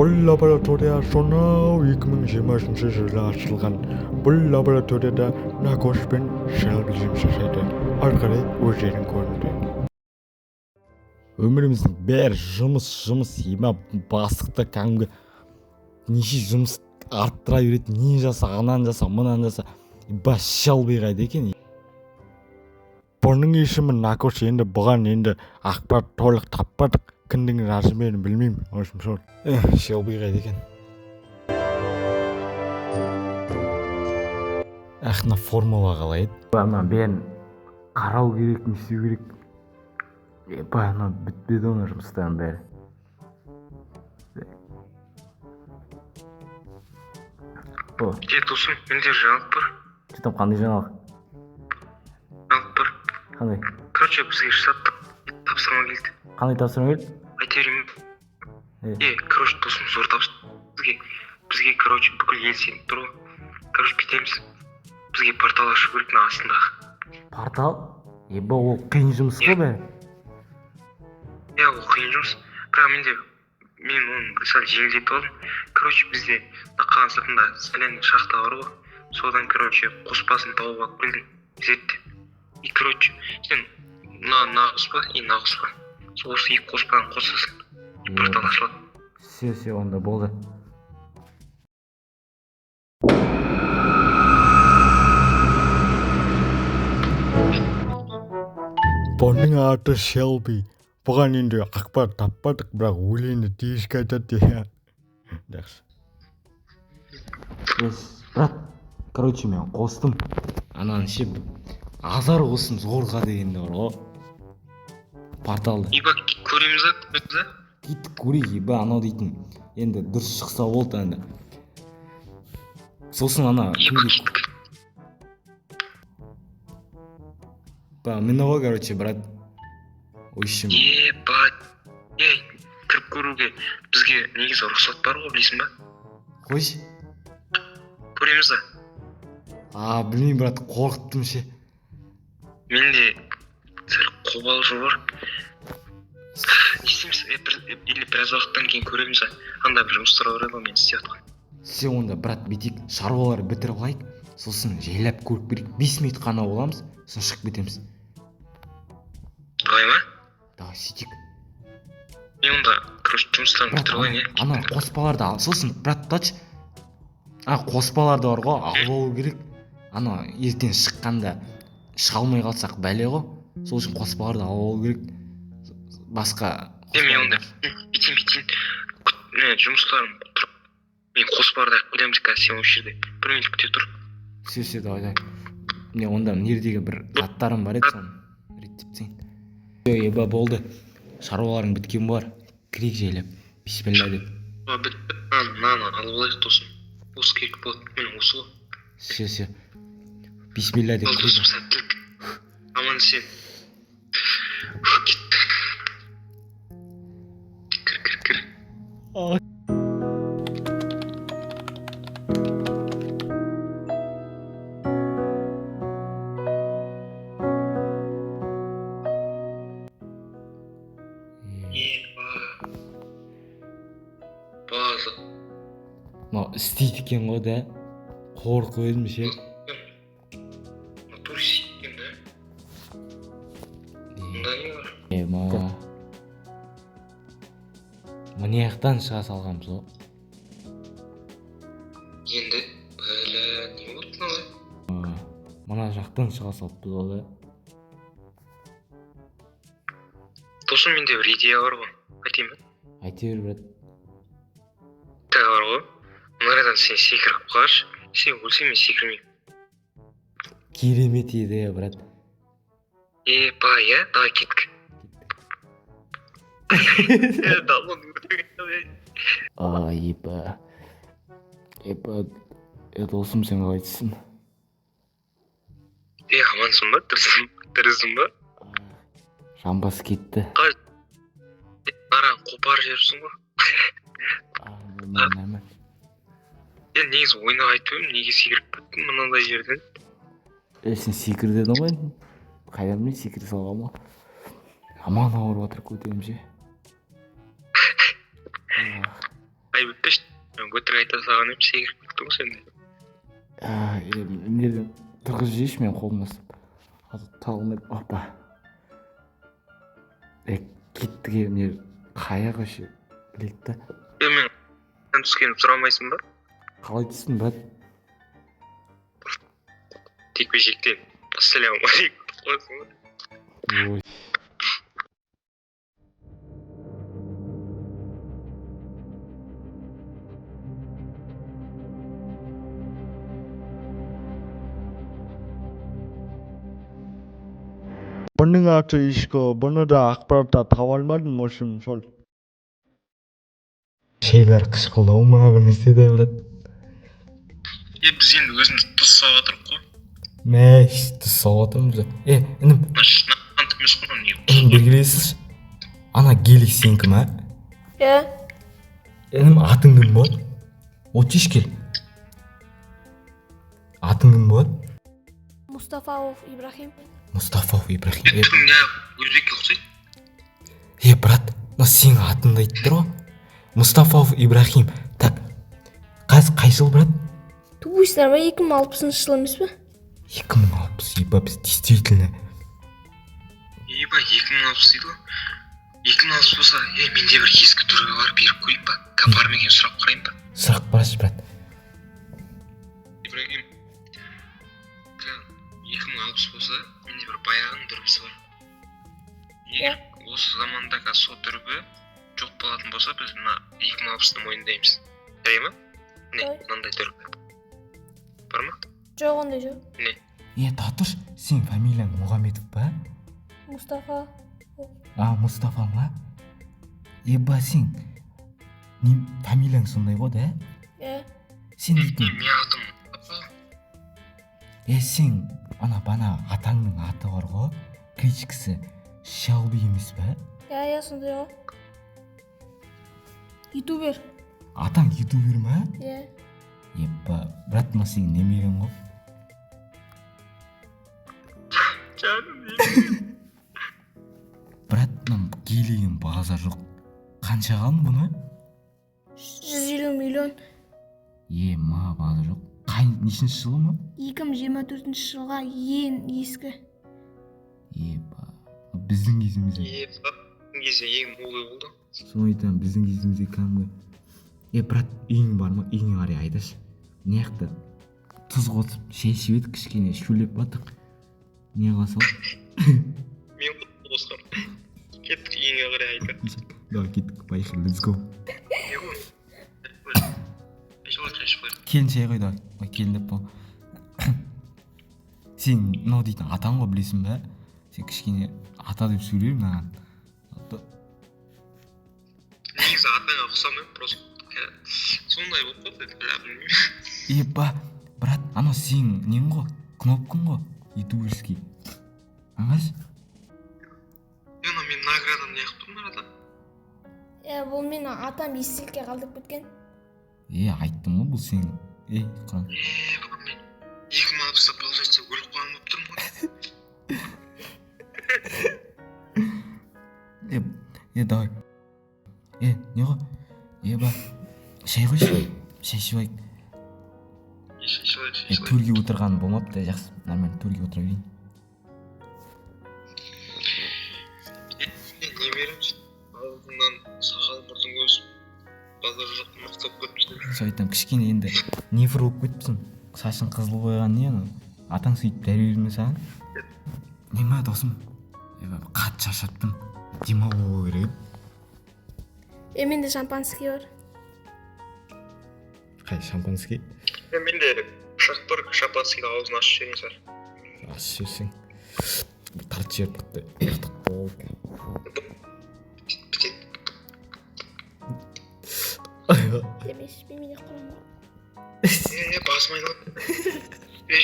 Бұл лаборатория сонау 2023 жылы ашылған. Бұл лабораторияда Накош пен Шелби жұмыс жасайды. Ары қарай өздерің көріңдер. Өміріміздің бәрі жұмыс, жұмыс, ема бастықты кәдімгі неше жұмыс арттыра береді, не жаса, ананы жаса, мынаны жаса. Бас Шелби қайда екен? Бұның есімі Накош, енді бұған енді ақпарат толық таппадық. Кімнің жазып білмеймін. В общем, сол. Шелби қайда екен? Ах, мына формула қалай еді? Ана бәрін қарау керек, не істеу керек. Епа, ана бітпеді оның жұмыстарының бәрі. О, Е, досым, менде жаңалық бар. Че там, қандай жаңалық? Жаңалық бар. Қандай? Короче, бізге штаттық тапсырма келді. Қандай тапсырма келді? Айта берейін бе? Е. Е, короче, досым, зор тапсырма. Бізге, короче, бүкіл ел сеніп тұр ғой. Короче, бүйтеміз. Бізге портал ашу керек мына астындағы. Портал? Еба, ол қиын жұмыс қой бәрі. Иә, ол қиын жұмыс. Бірақ мен оны сәл жеңілдетіп алдым. Короче, бізде мына қаланың сыртында соляный шахта бар ғой. Содан, короче, қоспасын тауып алып келдім. Зерттеп. И, короче, сен мына қоспа и мына қоспа. Сол осы екі қоспаны қосасың. И портал ашылады. Все, все, онда болды. Бұның аты Шелби. Бұған енді ақпарат таппадық, бірақ өлеңді тиіске айтады иә. Жақсы. Yes, брат, короче, мен қостым. Ананы ше, азар қостым зорға дегенде бар ғой. Порталды. Ибо көреміз ба, көреміз ба? Кеттік көрейік, еба, анау дейтін. Енді дұрыс шықса болды енді. Сосын ана Ибо кімге кеттік. Ба, міне ғой, короче, брат. В общем, Ебать. Ей, кіріп көруге бізге негізі рұқсат бар ғой, білесің ба? Қойшы. Көреміз ба? А, білмеймін, брат, қорқыттым ше. Менде сәл қобалжу бар. Не істейміз? Или біраз уақыттан кейін көреміз ба? Анда бір жұмыстар бар еді ғой мен істеп жатқан. Все, онда, брат, бүйтейік, шаруалар бітіріп алайық, сосын жайлап көріп берейік. 5 минут қана боламыз, сосын шығып кетеміз. Давай ма? Давай, сөйтейік. Мен онда, короче, жұмыстарымды Брат, бітіріп алайын, иә? ана қоспаларды ал, сосын, брат, тач. А, қоспаларды бар ғой, алып алу керек. Ана ертең шыққанда шыға алмай қалсақ бәле ғой. Сол үшін қоспаларды алып алу керек. Басқа Е, мен онда бүйтейін, бүйтейін. Не, жұмыстарым тұрып. Мен қоспаларды алып келеміз қазір, сен осы жерде. Бір минут күте тұр. Все, все, давай, давай. Міне, онда мына жердегі бір заттарым бар еді, соны реттеп тастайын. Все, еба, болды. Шаруаларың біткен болар. Кірейік жайлап. Бисмилля деп. А, бітті. Мынаны алып алайық, досым. Осы керек болады. Міне осы ғой. Все, все. Бисмилля деп Ал, кірейік. досым, сәттілік. Аман есен. Кеттік. Кір, кір, кір. Е, Еба. База. мынау істейді екен ғой да. Қорқып едім ше. Натур істейді екен да. Мұнда не бар? Ема. Мына жақтан шыға салғанбыз ғой. Енді, бәле, не болды мынау? Мына жақтан шыға салыппыз ғой да. Досым, менде бір идея бар ғой. Айтайын ба? Айта бер, брат. Тағы бар ғой. Мынадан сен секіріп қалшы. Сен өлсең, мен секірмеймін. Керемет идея, брат. Еба, иә? Давай кеттік. Е, далон. А, еба. Еба, е, досым, сен қалайсың? Е, амансың ба? Тірісің, тірісің ба? Жамбас кетті. Мынаны қопарып жіберіпсің ғой. А, нормально, нормально. Е, негізі ойнап айтып едім, неге секіріп кеттің мынандай жерден? Е, сен секір дедің ғой. Қайдан білейін, секіре салғанмын ғой. Аман ауырып жатыр көтерім ше. Айып етпеші, өтірік айта салған едім, секіріп кеттің ғой сен де. Неден тұрғызып жіберші, мен қолымнан ұстап. А то таға алмай. Опа, е, кеттік. Е, міне, қаяқ вообще білейік та. Е, мен түскенімді сұрамайсың ба? Қалай түстің, брат? Жекпе жектен ассалаумағалейкум деп қоясың ғой. Ой. Бұның аты Ишко, бұны да ақпаратта таба алмадым, в общем, сол. Шейлер қышқылдау ма, бір нәрсе да, брат. Е, біз енді өзіміз тұз салып жатырмық қой. Мә, тұз салып жатырмыз. Е, інім. Мына шынақант емес қой мынау, не? Інім, белгілейсіз, ана гелик сенікі ма? Иә. Інім, атың кім болады? Отыршы, кел. Атың кім болады? Мустафаов Ибрахим. Мұстафаов Ибрахим, е. Түрің неғып өзбекке ұқсайды? Е, брат, мына сенің атыңды айтып тұр ғой, Мұстафаов Ибрахим. Так, қазір қай жыл, брат? Тупойсыңдар ма? 2060-шы жыл емес пе? 2060. Еба, біз действительно. Еба, 2060 дейді ғой. 2060 болса, е, менде бір ескі түрі бар, беріп көрейін ба? Бар ма екен, сұрап қарайын ба? Сұрақ баршы, брат. Ибрагим, 2060 болса, менде бір баяғының дүрбісі бар. Егер осы заманда қазір сол дүрбі жоқ болатын болса, біз мына 2060-ты мойындаймыз, жарай ма? Міне. Давай. Мынандай дүрбі бар ма? Жоқ, ондай жоқ. Міне. Е, татыш, сенің фамилияң Мұхаметов па? Мустафа. А, Мұстафа ма? Еба, сен не, фамилияң сондай ғой да? Иә. Сен дейтін. Менің атым Мұстафа. Е, сен ана бана атаңның аты бар ғой, кличкасы Шелби емес па? Иә, сондай ғой. Ютубер. Атаң ютубер ма? Иә. Еба, брат, мына сенің немерең ғой. Жаным. Брат, мына гелигің базар жоқ. Қаншаға алдың бұны? 150 миллион. Е, ма, базар жоқ. Қай, нешінші жылы ма? 2024 жылға, ең ескі. Еба, біздің кезімізде. Еба, кезде ең молы болды. Соны айтамын, біздің кезімізде кәдімгі. Е, брат, үйің бар ма? Үйіңе қарай айдашы. Мына жақта тұз қосып шай ішіп едік, кішкене шөлдеп баттық. Не қыла сал. Мен қосқам. Кеттік үйіңе қарай айда. Давай, кеттік, поехали, let's go. Не ғой, шай ішіп қояйық. Келін, шай қой, давай. Ой, келін деп бол. Сен мынау дейтін атаң ғой, білесің ба? Сен кішкене ата деп сөйлей маған. Негізі атаңа ұқсамаймын, просто сондай болып қалды енді, бля, білмеймін. Еба, брат, анау сенің нең ғой, кнопкаң ғой, ютуберский. Аңғаршы. Е, анау менің наградам неғып тұр мынада? Иә, бұл менің атам естелікке қалдырып кеткен. Е, айттым ғой, бұл сенің. Ей, құран. Е, мен 2060-та, получается, өліп қалған болып тұрмын ғой. Е, е, давай. Е, не ғой? Еба, шай қойшы, шай ішіп алайық. Е, шай ішіп алайық, шай Е, ішіп алайық. төрге отырған болмапты, жақсы, нормально, төрге отыра берейін. Е, немерем, алдыңнан сақал мұртың өсіп, базар жоқ, мықтап кетіпсің. Сол айтамын, кішкене енді нефр болып кетіпсің. Шашың қызыл қойған не анау? Атаң сөйтіп дәрі берді ме саған? Не ма, досым? Еба, қатты шаршаттым. Демалу керек еді. Е, менде шампанский бар. Қай шампанский? Е, менде пышақ бар, шампанскийді аузын ашып жіберейін сәл. Ашып жіберсең, тартып жіберіп кетті. Болды. Бітеді. Емес, менде құран бар. Е, басым айналып. Е.